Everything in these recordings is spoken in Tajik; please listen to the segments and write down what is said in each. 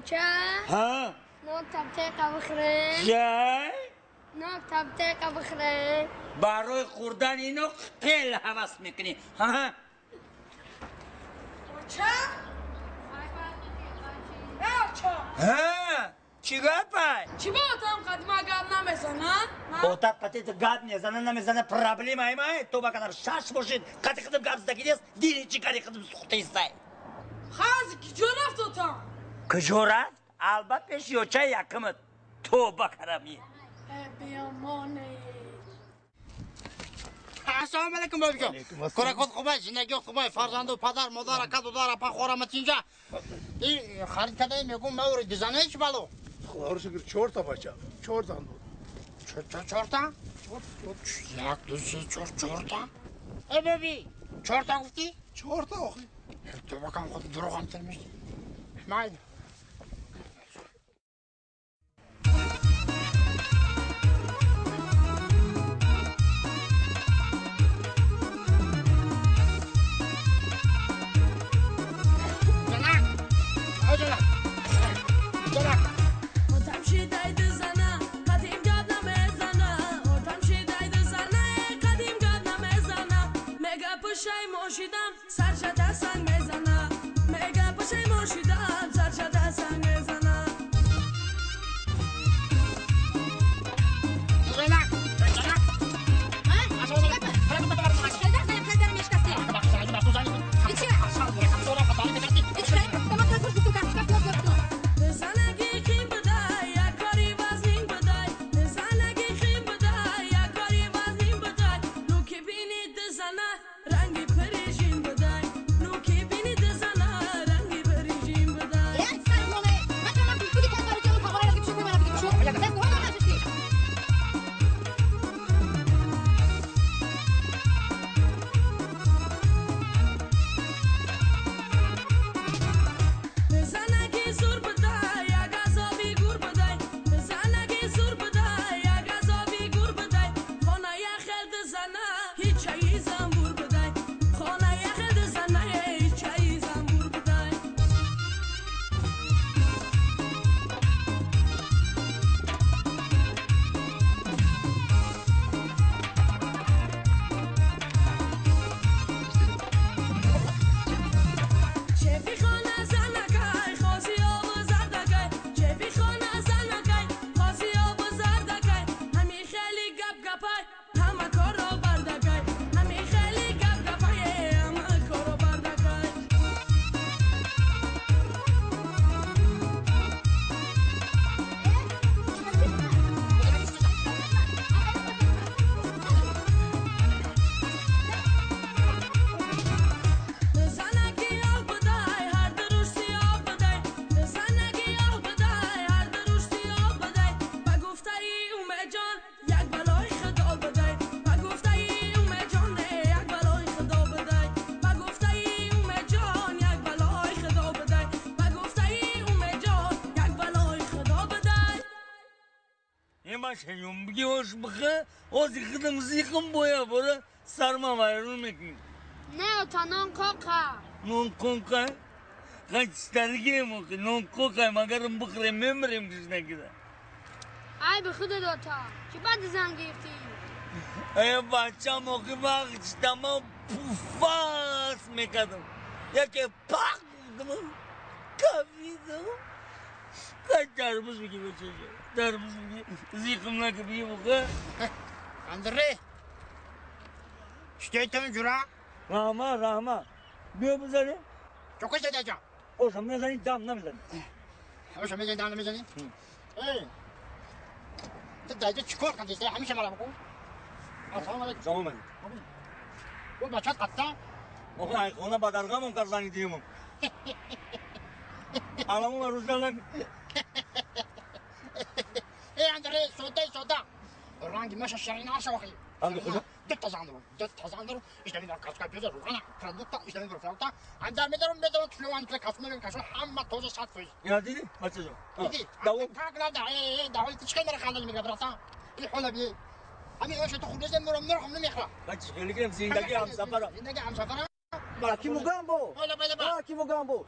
Оча? Ҳа? Нок табтеқа бихӯрем. Чай? Нок табтеқа бихӯрем. Барои хӯрдани ино хеле ҳавас мекунӣ. Ҳа? Оча? Э, оча! Ҳа? Чӣ гапай? Чӣ ба отам қадима гап намезана? Отат қати гап мезана, намезана, проблемаи май. То ба қадар шаш бошед, қати хидм гап задаги нест, дили чӣ кари хидм сухтаистай. Хази куҷо рафт отам? Куҷо рафт? Албат пеши очаи якумат. Тоба карами. Э, биёмоне. Ассалому алайкум, бобиҷон. Коракот хубай, зиндагиёт хубай, фарзанду падар, модар, ака, дудар, апа, хорама тинҷа. И харид кадаи мегум маври дизане чи бало? Худоро шукр, чорта бача, чор зан дод. Чорта? Як, ду, се, чор, чорта? Э, боби, чорта гуфтӣ? Чорта охи. Тоба кам худ дурӯғам термишти. Майли. Сарма вайрон мекунӣ. Не, ота, нон коқа. Нон коқа? Қачтаргем охи, нон коқа, магарам бихӯрем, мемирем гушнагида. Ай би худат, ота, чӣ баъди зан гирифтӣ? Э, бачам, охи вақт читама пуфас мекардам. Яке пақ гуфтам, кафидам. Қач тарбуз бигӣ, бачаҷо, тарбуз бигӣ, зиқм нака бигӣ буха. Андре! Читойтон ҷура? Раҳмат, раҳмат. Биё бизанем. Чока задаҷа? Оша мезанӣ, дам намезанӣ. Оша мезанӣ, дам намезанӣ? Э, ту даҷа чӣ кор кардӣ? Ҳамеша мара бикун. Ассалому алайкум. Салом алайкум. Бо бачат қатта? Охи, ай хона ба даргамон кар занг диюмам. Аламон рӯздан накун. Э, Андре, сода, сода. Ранги маша ширин аша охи. Ранги куҷо? Дутта зан дорам, дутта зан дорам. Ишта мебарам каска пёза, руғана, продукта, ишта мебарам продукта. Андар медорам, медорам, тулован, туле касу мебарам, касу ҳама тоза 100%. Ина дидӣ, бачаҷон? Дидӣ? Давом. Так нада, э, э, давом, ту чӣ мара хандали мегӯяд, братан? Ин ҳола би. Ҳамин оша ту хуб нестем, мурам, мурам, намехӯрам. Бача, хеле гирем, зиндагӣ ҳамсафара. Зиндагӣ ҳамсафара. Аки Мугамбо. Аки Мугамбо.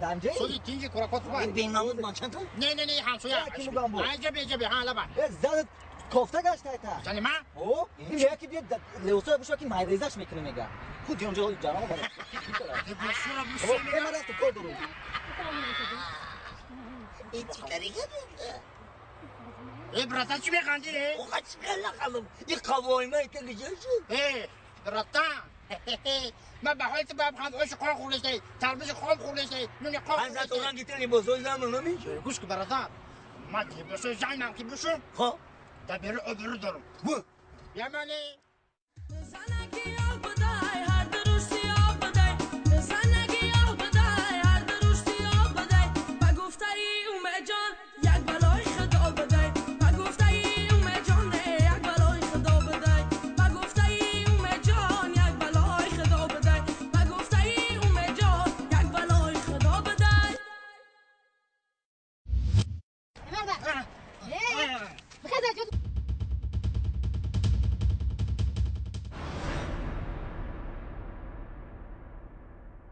Данҷа? Сози тинҷи куракот хубай. Бенамуд ман чанд та? Не, не, не, ҳамсоя. Аки Мугамбо. Аҷаб, аҷаб, ҳа, лаба. Э, занат кофта гаштайта. Зани ман? О, ин яки биё левосоя бушва ки майрезаш мекунӣ мега. Худ ҷонҷо ҷарамо бара. Либосура Э, ман рафту кор дорум. Ин чӣ кари кардӣ? Э, братан, чӣ механдӣ? Оқа чӣ калла Ин қавойма ки гиҷа шуд? Э, братан. Ман ба ҳолати баб ханд ош қон хӯрдастай, тарбузи хом хӯрдастай, нуни қон Ҳазрат оранги тин либосои зан намешавад. Гӯш ки бародар, ман либосои занам ки бушум, Хо? дар берун обрӯ дорум. Бу. Ямани.